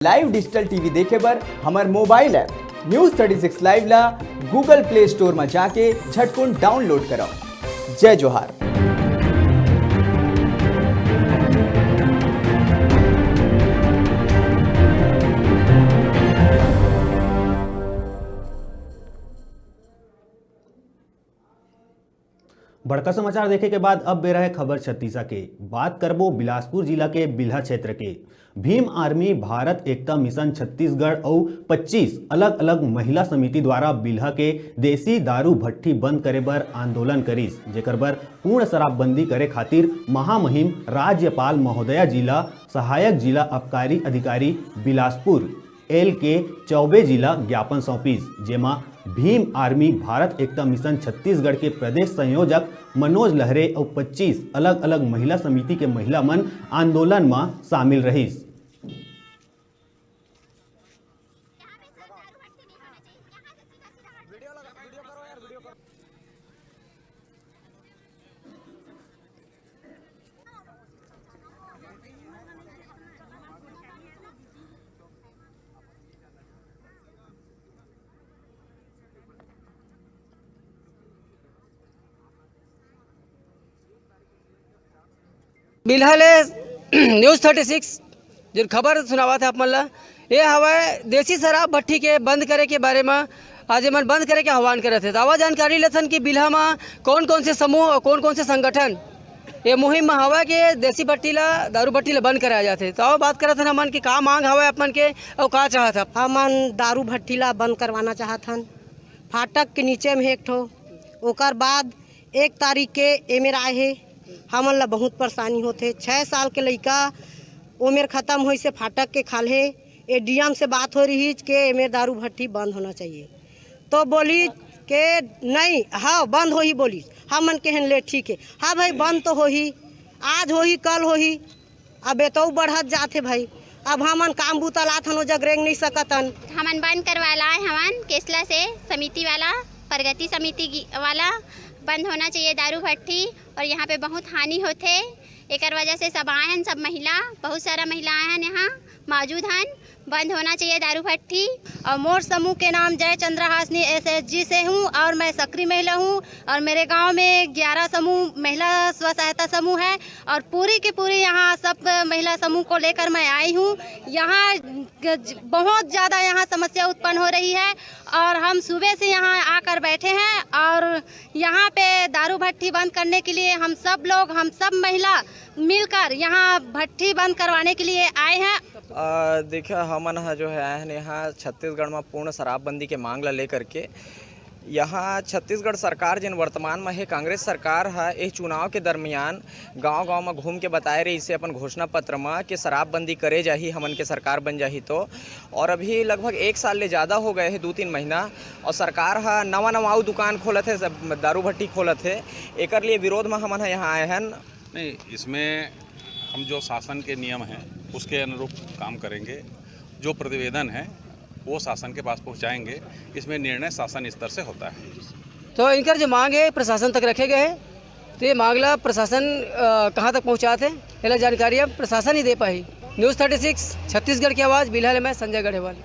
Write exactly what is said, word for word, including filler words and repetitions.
Live digital T V देखे बर हमर mobile app News thirty six Live ला Google Play Store म जाके झटकुन download करव। जय जोहार। बड़का समाचार देखे के बाद अब बेरा है खबर छत्तीसा के। बात करबो बिलासपुर जिला के बिल्हा क्षेत्र के। भीम आर्मी भारत एकता मिशन छत्तीसगढ़ अउ पच्चीस अलग-अलग महिला समिति द्वारा बिल्हा के देसी दारू भट्ठी बंद करे बर आंदोलन करिस, जेकर बर पूर्ण शराबबंदी करे खातिर महामहिम राज्यपाल महोदया जी ला सहायक जिला आबकारी अधिकारी बिलासपुर एल के चौबे जी ला ज्ञापन सौंपिस, जेमा भीम आर्मी भारत एकता मिशन छत्तीसगढ़ के प्रदेश संयोजक मनोज लहरे अउ पच्चीस अलग-अलग महिला समिति के महिला मन आंदोलन म शामिल रहिस। बिल्हा ले News thirty six जेन खबर सुनावत हे आप मन ला, ये हवय देसी शराब भट्ठी के बंद करे के बारे म। आज एमन बंद करे के आह्वान करत हे। त आवा जानकारी लेथन कि बिल्हा म कौन-कौन से समूह और कौन-कौन से संगठन ये मुहिम म हवय कि देसी भट्ठी ला, दारू भट्ठी ला बंद कराया जाथे। त आवा बात करत हन हमन कि का मांग हवय आप मन के अउ का चाहत हव। हमन दारू भट्ठी ला बंद करवाना चाहत हन। फाटक के नीचे में एक ठो, ओकर बाद एक तारीख के एमेर आए हे, हमन ला बहुत परेशानी होथे। छः साल के लइका ओमेर खत्म होइस हे फाटक के खाल्हे। एडीएम से बात हो रहिस के एमेर दारू भट्ठी बंद होना चाहिए, तो बोलिस के नहीं, हाँ बंद होही बोलिस। हमन केहेन ले ठीक हे, हाँ भाई बंद तो होही, आज होही कल होही, अब ए तो बढ़त जात हे भाई। अब हमन काम बूता लाथन, ओ जग रेंग नहीं सकतन। हमन बंद करवा लाए हवन केसला से, समिति वाला, प्रगति समिति की-, वाला। बंद होना चाहिए दारू भट्ठी, और यहाँ पे बहुत हानि होथे। एकर वजह से सब आए हन, सब महिला, बहुत सारा महिला आए हन यहाँ मौजूद हन। बंद होना चाहिए दारू भट्ठी। और मोर समूह के नाम जय चंद्रहासिनी एसएचजी से हूँ और मैं सक्रिय महिला हूँ और मेरे गांव में ग्यारह समूह, महिला स्व सहायता समूह है और पूरी की पूरी यहाँ सब महिला समूह को लेकर मैं आई हूँ। यहाँ ग-, ज-, बहुत ज़्यादा यहाँ समस्या उत्पन्न हो रही है और हम सुबह से यहाँ आकर बैठे हैं और यहाँ पे दारू भट्ठी बंद करने के लिए हम सब लोग, हम सब महिला मिलकर यहाँ भट्ठी बंद करवाने के लिए आए हैं। अ, देखिए, हमन ह जो है आए हन यहाँ छत्तीसगढ़ में पूर्ण शराबबंदी के मांग ला लेकर के। यहाँ छत्तीसगढ़ सरकार जेन वर्तमान में है, कांग्रेस सरकार ह ए चुनाव के दरमियान गांव-गांव में घूम के बताए रहिस हे अपन घोषणा पत्र में कि शराबबंदी करे जाही, हमन के सरकार बन जाही तो। और अभी लगभग एक साल ले ज़्यादा हो गए हे, दू तीन महीना, और सरकार ह नवा-नवा अउ दुकान खोलत हे, सब दारू भट्टी खोलत हे। एकर लिए विरोध में हमन ह यहाँ आए हन। नहीं, इसमें हम जो शासन के नियम हैं, उसके अनुरूप काम करेंगे। जो प्रतिवेदन है, वो शासन के पास पहुंचाएंगे। इसमें निर्णय शासन स्तर से होता है। तो इनकर जो मांग है, प्रशासन तक रखे गए हैं, तो ये मामला प्रशासन, अ, कहाँ तक पहुँचात हे, एला जानकारी अब प्रशासन ही दे पाही। न्यूज़ थर्टी सिक्स छत्तीसगढ़ की आवाज़, बिल्हा ले मैं संजय गढ़ेवाल।